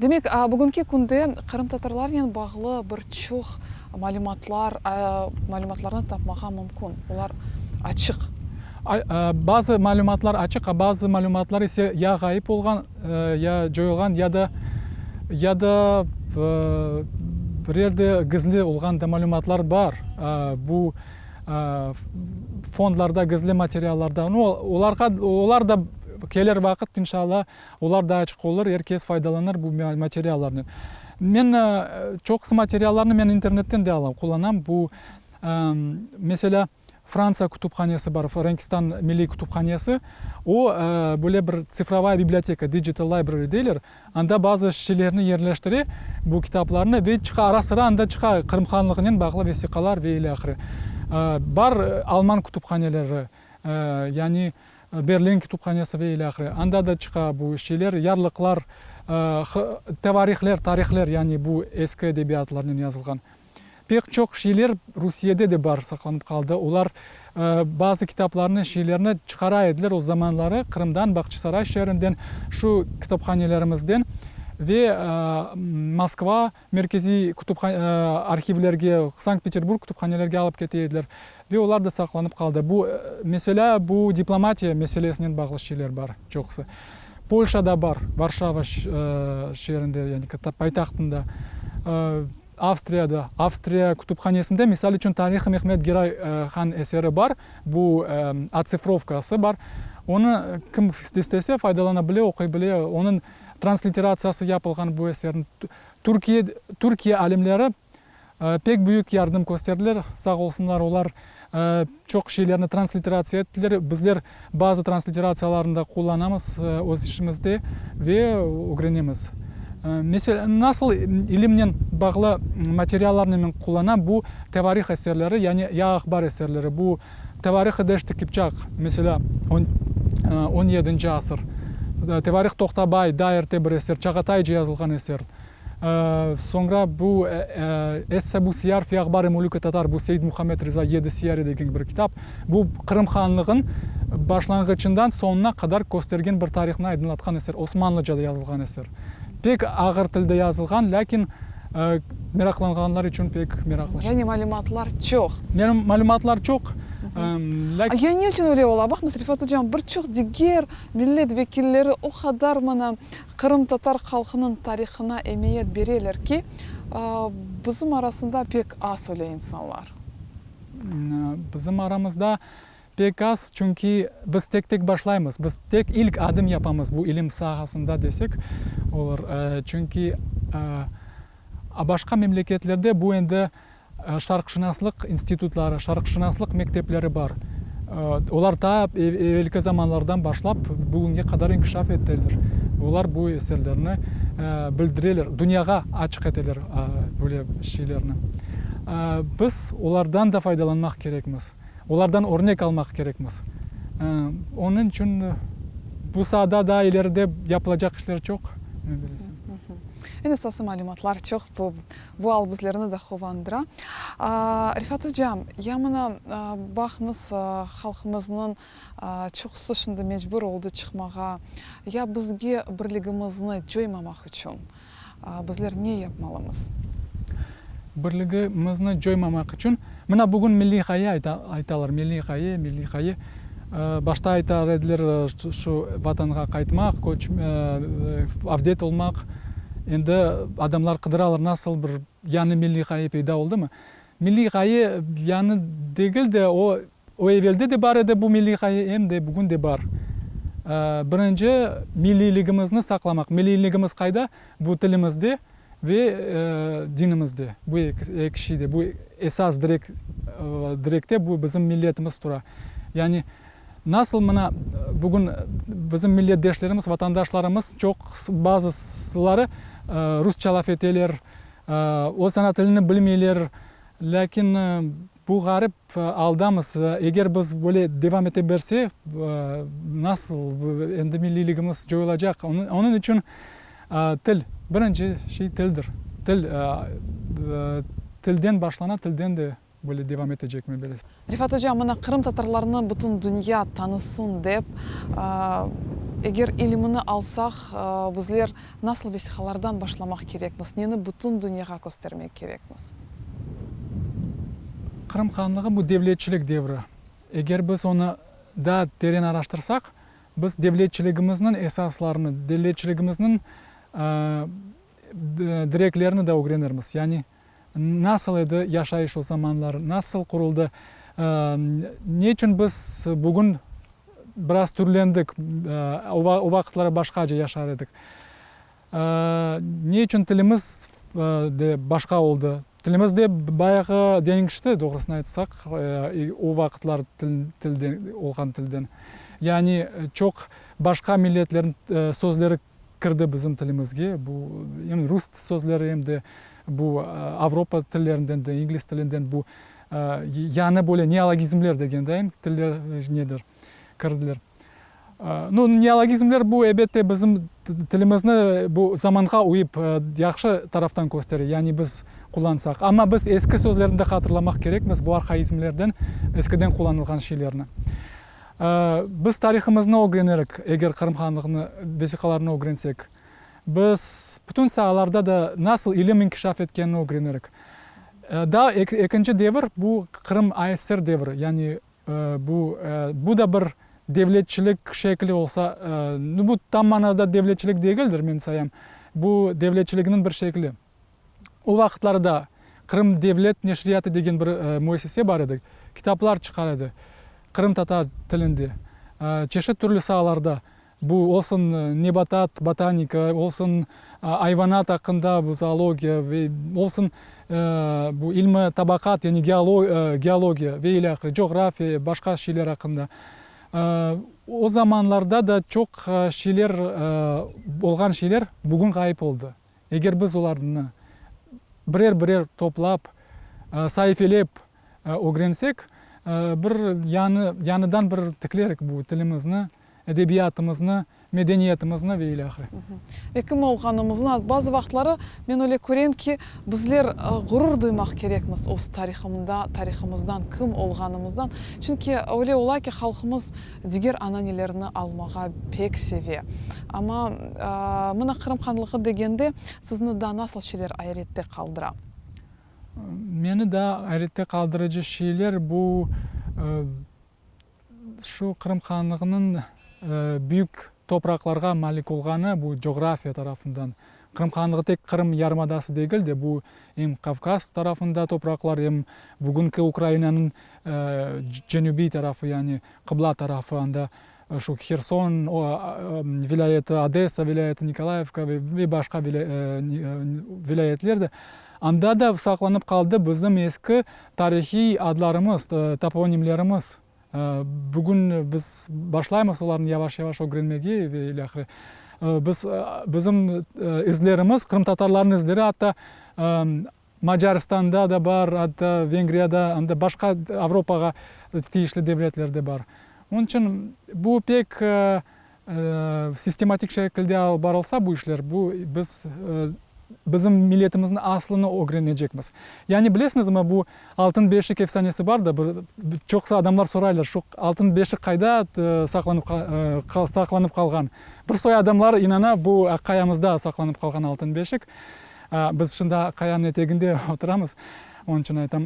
Speaker 1: Demek, bugünki künde qırımtatarlarnen bağlı bir çoq malümatlar, malümatlarnı tapmağa mümkün, olar açıq.
Speaker 2: Bazı malümatlar açıq, a bazı malümatlar ise ya ğayıp olğan, ya coyulğan, ya da ya da bir yerde gizli olğan da malümatlar bar. Bu fondlarda gizli materiallarda. Nu, olarğa, olar da kelir vaqıt, inşallah, olar da açıq olur, er kes faydalanır bu materiallarnen. Men çoqusı materiallarnı men internetten de alam, qullanam. Bu, meselâ, Fransa kütüphanesi bar, Frenkistan milliy kütüphanesi. O, böyle bir tsifrovaya biblioteka, digital library deyler. Anda bazı şeylerni yerleştire, bu kitaplarnı, ve çıqa, ara-sıra anda çıqa Qırım hanlığınen bağlı vesiqalar ve ilâhre. Bar alman kütüphaneleri, yani Berlin kütüphanesi ve ilâhre. Anda da çıqa bu şeyler, yarlıqlar, tevarihler, tarihler, yani bu eski edebiyatlarnen yazılğan. Pek çoq şeyler Rusiyede de bar, saqlanıp qaldı. Olar bazı kitaplarnı, şeylerni çıqara ediler o zamanları Qırımdan, Bağçasaray şeerinden, şu kitaphanelerimizden ve Moskva merkeziy arhivlerge, Sankt-Peterburg kütüphanelerge alıp kete ediler ve olar da saqlanıp qaldı. Bu, meselâ, bu diplomatiya meselesinen bağlı şeyler bar çoqusı. Polşada bar, Varşava şeerinde, yani paytahtında. Avstriyada, Avstriya kütüphanesinde, misal içün, Tarih-i Mehmed Geray han eseri bar, bu otsifrovkası bar. Onı kim istese faydalana bile, oquy bile. Onıñ transliteratsiyası yapılğan bu eserniñ. Türkiye, Türkiye alimleri. Pek büyük yardım kösterdiler, sağ olsunlar, olar çoq şeylerni transliteratsiya ettiler. Bizler bazı transliteratsiyalarnı da qullanamız öz işimizde ve ögrenemiz. Meselâ, nasıl ilimnen bağlı materiallarnı men qullanam, bu tevarih eserleri, yani ya ahbar eserleri, bu Tevarih-i Deşt-i Kipçaq, meselâ, on yedinci asır, Tevarih Toqtabay, daa erte bir eser, Çağatayca yazılğan eser. Soñra bu Es-Sebu Siyar fi Ahbar-i Mülük-i Tatar, bu Seyyid Muhammed Riza Yedi Siyari degen bir kitap. Bu Qırım hanlığın başlanğıçından soñuna qadar köstergen bir tarihnı aydınlatqan eser, osmanlıcada yazılğan eser. Pek ağır tilde yazılğan, lâkin meraqlanğanlar içün pek meraqlı şey.
Speaker 1: Yani malümatlar çoq.
Speaker 2: Malümatlar çoq, lâkin.
Speaker 1: Ya ne içün öyle ola? Baqıñız, Refat ocam, bir çoq diger millet vekilleri o qadar mına Qırımtatar halqınıñ tarihına emiyet bereler ki, bizim arasında pek az öyle insanlar.
Speaker 2: Bizim aramızda pek az, çünki biz tek-tek başlaymız, biz tek ilk adım yapamız bu ilim sahasında desek olur. Çünki başqa memleketlerde bu endi Şarqşınaslıq institutları, şarqşınaslıq mektepleri bar. Olar ta evelki zamanlardan başlap bugünge qadar inkişaf ettiler. Olar bu eserlerni bildireler, dünyağa açıq eteler böyle şeylerni. Biz olardan da faydalanmaq kerekmiz, olardan örnek almaq kerekmiz. Onıñ içün bu saada daa ileride yapılacaq işler çoq, men bilesem.
Speaker 1: Eñ esası malümatlar çoq, bu Bu al bizlerni de quvandıra. Refat ocam, ya mına, baqıñız, halqımıznıñ çoqusı şimdi mecbur oldı çıqmağa. Ya bizge birligimizni coymamaq içün bizler ne yapmalımız?
Speaker 2: Birligimizni coymamaq içün, mına bugün milliy ğaye aytalar, milliy ğaye, milliy ğaye. Başta aytar ediler, şu Vatanğa qaytmaq, köç, avdet olmaq. Endi adamlar qıdıralar, nasıl bir yañı milliy ğaye peyda oldımı? Milliy ğaye yañı degil de, o, o evelde de bar edi bu milliy ğaye, em de bugün de bar. Birinci, milliyligimizni saqlamaq. Milliyligimiz qayda? Bu tilimizde Ve dinimizde, bu eki şeyde, bu esas direk, direkte bu bizim milletimiz tura. Yani nasıl mına bugün bizim milletdeşlerimiz, vatandaşlarımız çoq bazıları rusça laf eteler, öz ana tilini bilmeyler, lâkin bu ğarip aldamız. Eger biz böyle devam ete berse, nasıl endi milliyligimiz coyulacaq. Onıñ içün Til, birinci şey tildir. Til, tilden başlana, tilden de böyle devam etecek, men bilesem.
Speaker 1: Refat oca, mına qırımtatarlarnı bütün dünya tanısın dep, eger ilimini alsaq, bizler nasıl vesiqalardan başlamaq kerekmiz, neni bütün dünyağa köstermek kerekmiz?
Speaker 2: Qırım hanlığı bu devletçilik devri. Eger biz onı daa teren araştırsaq, Biz devletçiligimizniñ esaslarını, devletçiligimizniñ direklerini de ögrenirmiz. Yani nasıl edi yaşayış o zamanlar, nasıl quruldı, ne içün biz bugün biraz türlendik, o vaqıtları başqaca yaşar edik. Ne içün tilimiz de başqa oldı? Tilimiz de bayağı deñişti, doğrusını aytsaq, o vaqıtlar tilden, olğan tilden. Yani çoq başqa milletlerniñ sözleri kirdi bizim tilimizge, bu em rus sözleri, em de bu avropa tillerinden de, ingliz tilinden bu yañı böyle neologizmler degendayin tiller nedir, kirdiler. Nu, neologizmler bu, ebette, bizim tilimizni bu zamanğa uyıp, yahşı taraftan köstere, yani biz qullansaq. Amma biz eski sözlerni de hatırlamaq kerekmiz, bu arhaizmlerden, eskiden qullanılğan şeylerni. Biz tarihımıznı ögrenerik, eger Qırım hanlığını vesiqalarını ögrensek. Biz bütün saalarda da nasıl ilim inkişaf etkenini ögrenerik. Daa ekinci devir, bu Qırım ASSR devri, yani Bu, bu da bir devletçilik şekli olsa, nu, bu tam manada devletçilik degildir, men sayam. Bu devletçiliginiñ bir şekli. O vaqıtları da Qırım devlet neşriyatı degen bir müessise bar edi, kitaplar çıqar edi qırımtatar tilinde, çeşit türlü saalarda. Bu olsun nebatat, botanika, olsun ayvanat aqqında, bu zoologiya, ve olsun. bu ilmi tabaqat, yani geologiya ve ilâhre, coğrafiya, başqa şeyler aqqında. O zamanlarda da çoq şeyler, olğan şeyler bugün ğayıp oldı. Eger biz olarnı birer-birer toplap, saifelep ögrensek, bir yañı, yañıdan bir tiklerik bu tilimizni, edebiyatımıznı, medeniyetimizni ve ilâhre.
Speaker 1: Ve kim olğanımıznı, bazı vaqıtları men öyle körem ki, bizler ğurur duymaq kerekmiz öz tarihımda, tarihımızdan, kim olğanımızdan. Çünki öyle ola ki, halqımız diger ananelerni almağa pek seve. Amma mına Qırım hanlığı degende, sizni daa nasıl şeyler ayrette qaldıra?
Speaker 2: Meni daa ayrette qaldırıcı şeyler bu, Şu Qırım hanlığınıñ büyük topraqlarğa malik olğanı, bu coğrafiya tarafından. Qırım hanlığı tek Qırım yarımadası degil de, bu em Kavkaz tarafında topraqlar, em bugünki Ukrainanıñ cenübiy tarafı, yani qıbla tarafı, anda şu Herson vilâyeti, Odessa vilâyeti, Nikolayevka ve başqa vilâyetler de. Anda da saqlanıp qaldı bizim eski Tarihiy adlarımız, toponimlerimiz, bugün biz başlaymız olarnı yavaş-yavaş ögrenmege ve ilâhre. Biz, bizim izlerimiz, qırımtatarlarnıñ izleri atta Macaristanda da bar, atta Vengriyada, anda başqa Avropağa tiyişli devletlerde bar. Onıñ içün bu pek Sistematik şekilde alıp barılsa bu işler, bu biz bizim milletimizniñ aslını ögrenecekmiz. Yani bilesiñizmi, bu Altın beşik efsanesi bar da, bir çoqusı adamlar soraylar, şu Altın beşik qayda saqlanıp saqlanıp qalğan? Bir soy adamlar inana, bu Aqqayamızda saqlanıp qalğan Altın beşik. Biz şimdi Aqqayanıñ eteginde oturamız, onıñ içün aytam.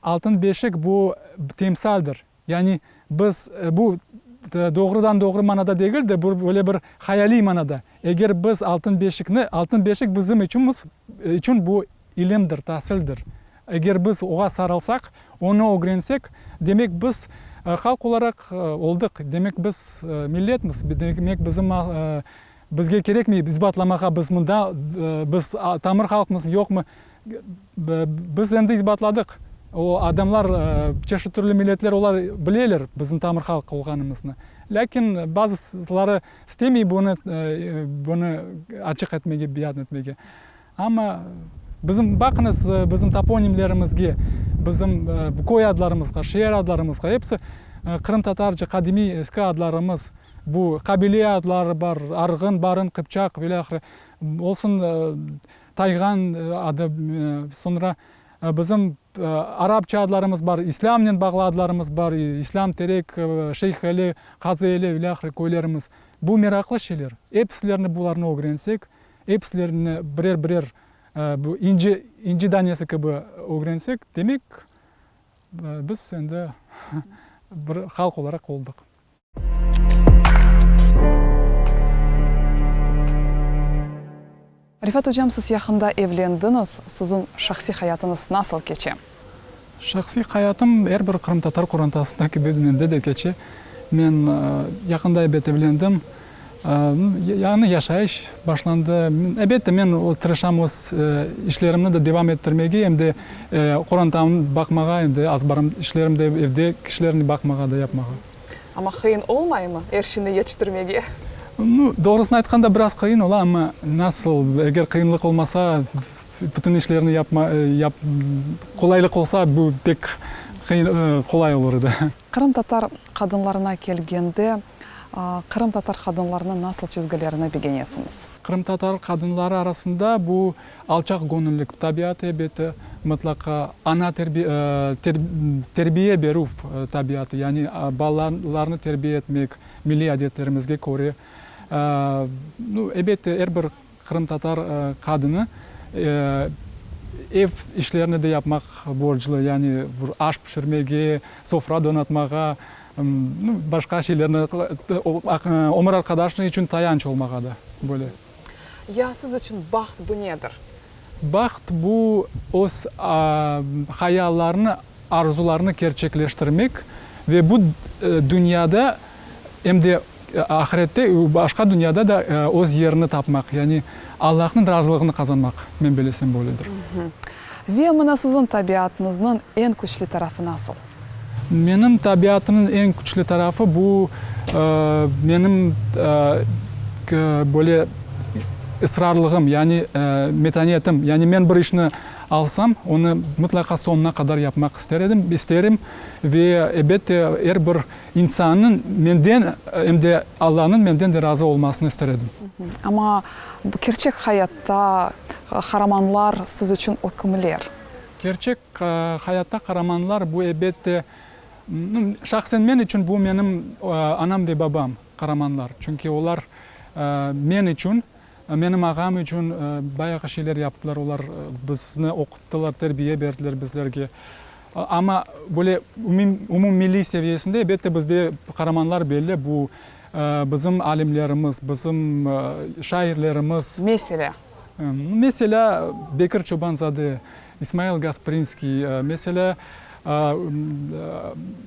Speaker 2: Altın beşik bu timsaldir. Yani biz, bu doğrudan-doğru manada degil de, bu böyle bir hayaliy manada. Eger biz Altın beşikni, Altın beşik bizim içünmiz, içün bu ilimdir, tasildir. Eger biz oğa sarılsaq, onı ögrensek, demek biz halq olaraq oldıq, demek biz milletmiz, demek bizim bizge kerekmey isbatlamağa, biz mında, biz tamır halqmız, yoqmı. Biz endi isbatladıq. O adamlar, çeşit türlü milletler, olar bileler bizim tamır halq olğanımıznı. Lâkin bazıları istemey bunı, bunı açıq etmege, beyan etmege. Amma bizim, baqıñız, bizim toponimlerimizge, bizim köy adlarımızğa, şeer adlarımızğa, episi qırımtatarca qadimiy eski adlarımız. Bu qabile adları bar, Arğın, Barın, Qıpçaq ve ilâhre. Olsun, Taygan adı, soñra bizim arapça adlarımız bar, islâmnen bağlı adlarımız bar, İslâm Terek, Şeyh Eli, Qazı Eli, ilâhre köylerimiz. Bu meraqlı şeyler. Episilerini bularnı ögrensek, episilerini birer-birer bu inci, inci danesi kibi ögrensek, demek, biz endi bir halq olaraq oldıq.
Speaker 1: Refat ocam, siz yaqında evlendiñiz, siziñ şahsiy hayatıñız nasıl keçe?
Speaker 2: Şahsiy hayatım er bir qırımtatar qorantasında kibi mende de keçe. Men yaqında ebet evlendim. Yañı yaşayış başlandı. Ebette, men tırışam öz işlerimni de devam ettirmege, em de qorantamnı baqmağa, em de azbarım işlerim de, evde kişilerni baqmağa da yapmağa.
Speaker 1: Amma qıyın olmaymı er şeyni yetiştirmege?
Speaker 2: Nu, doğrusını aytqanda, biraz qıyın ola, amma nasıl, eger qıyınlıq olmasa, bütün işlerni yapma, yap, qolaylıq olsa, bu pek qıyın, qolay olur edi.
Speaker 1: Qırımtatar qadınlarına kelgende, qırımtatar qadınlarınıñ nasıl çizgilerini begenesiñiz?
Speaker 2: Qırımtatar qadınları arasında bu alçaq göñüllik tabiatı, ebette, mıtlaqa ana terbiye berüv tabiatı, yani balalarnı terbiye etmek milliy adetlerimizge köre. Nu, ebette, er bir qırımtatar qadını ev işlerini de yapmaq borclu, yani bir aş pişirmege, sofra donatmağa, başqa şeylerni, ömür arqadaşı içün tayanç olmağa da, böyle.
Speaker 1: Ya siz içün baht bu nedir?
Speaker 2: Baht bu öz hayallarını, arzularını kerçekleştirmek ve bu dünyada em de ahirette, başqa dünyada da öz yerini tapmaq, yani Allahnıñ razılığını qazanmaq, men belesem böyledir.
Speaker 1: Ve mına siziñ tabiatıñıznıñ eñ küçlü tarafı nasıl?
Speaker 2: Menim tabiatımnıñ eñ küçlü tarafı bu, menim böyle israrlığım, yani metanetim. Yani men bir işni alsam, onı mıtlaqa soñuna qadar yapmaq ister edim, isterim. Ve, elbette, er bir insannıñ menden, em de Allanıñ menden de razı olmasını ister edim.
Speaker 1: Amma kerçek hayatta qaramanlar siz içün o kimler?
Speaker 2: Kerçek hayatta qaramanlar bu, elbette, şahsen men içün bu menim anam ve babam qaramanlar. Çünki olar men içün, menim ağam içün bayağı şeyler yaptılar. Olar bizni oquttılar, terbiye berdiler bizlerge. Amma böyle umummilliy seviyesinde, elbette, bizde qaramanlar belli, bu bizim alimlerimiz, bizim şairlerimiz.
Speaker 1: Meselâ?
Speaker 2: Meselâ, Bekir Çoban-zade, İsmail Gasprinskiy, meselâ,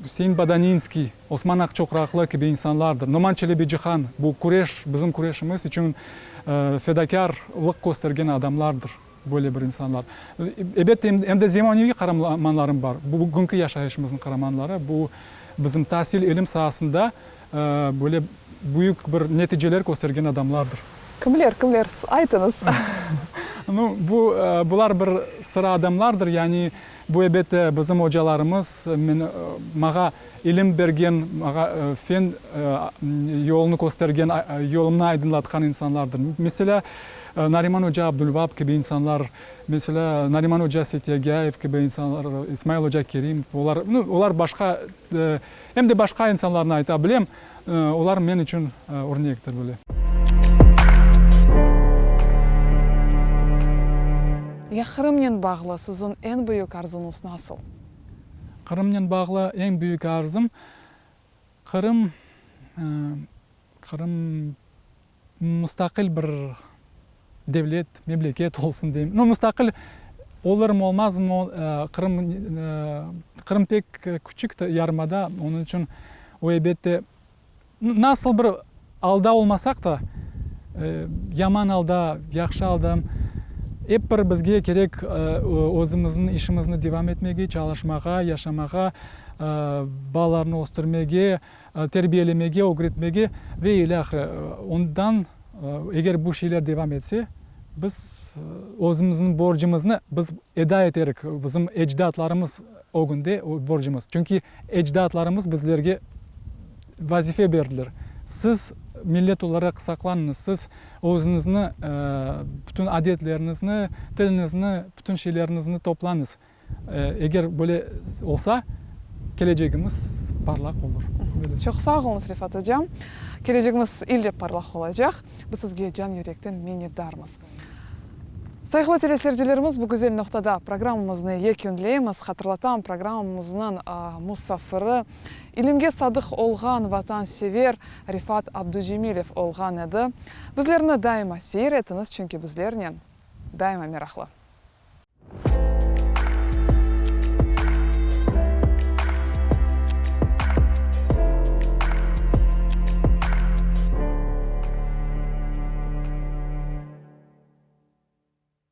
Speaker 2: Üsein Badaninskiy, Osman Aqçoqraqlı kibi insanlardır. Noman Çelebicihan, bu küreş, bizim küreşimiz içün fedakârlıq köstergen adamlardır. Böyle bir insanlar. Ebet, em de zemaneviy qaramanlarım bar. Bugünki yaşayışımıznıñ qaramanları. Bu, bizim tasil, ilim saasında böyle büyük bir neticeler köstergen adamlardır.
Speaker 1: Kimler, kimler? Aytıñız.
Speaker 2: Nu, bu, bular bir sıra adamlardır. Yani, bu, ebet, bizim ocalarımız, men, mağa ilim bergen, mağa fen yolunı köstergen, yolumnı aydınlatqan insanlardır. Meselâ, Nariman oca Abdulvap kibi insanlar, meselâ, Nariman oca Setyagâyev kibi insanlar, İsmail oca Kerimov, olar, nu, olar başqa, em de başqa insanlarnı ayta bilem, olar men içün örnektir böyle.
Speaker 1: Ya Qırımnen bağlı siziñ eñ büyük arzuñız nasıl?
Speaker 2: Qırımnen bağlı eñ büyük arzum, Qırım, Qırım mustaqil bir devlet, memleket olsun deyim. No, mustaqil olurmı, olmazmı, Qırım, Qırım pek küçük yarımada, onıñ içün o, elbette, Nasıl bir alda olmasaq da, yaman alda, yahşı alda, ep bir bizge kerek özümizniñ işimizni devam etmege, çalışmağa, yaşamağa, balalarnı östürmege, terbiyelemege, ögretmege ve ilâhre. Ondan, eger bu şeyler devam etse, biz özümizniñ borcumıznı biz eda eterik, bizim ecdatlarımız ögünde borcumız. Çünki Ecdatlarımız bizlerge vazife berdiler, siz millet olaraq saqlanıñız, siz özüñizni, bütün adetleriñizni, tiliñizni, bütün şeyleriñizni toplañız. Eger böyle olsa, kelecegimiz parlaq olur.
Speaker 1: Çoq sağ oluñız, Refat ocam. Kelecegimiz ille parlaq olacaq. Biz sizge can-yürekten minnetdarmız. Sayğılı teleseyircilerimiz, bu güzel noqtada programmamıznı yekünleymiz. Hatırlatam, programmamıznıñ musafiri, ilimge sadıq olğan vatansever Refat Abducemilev olğan edi. Bizlerni daima seyir etiñiz, çünki bizlernen daima meraqlı.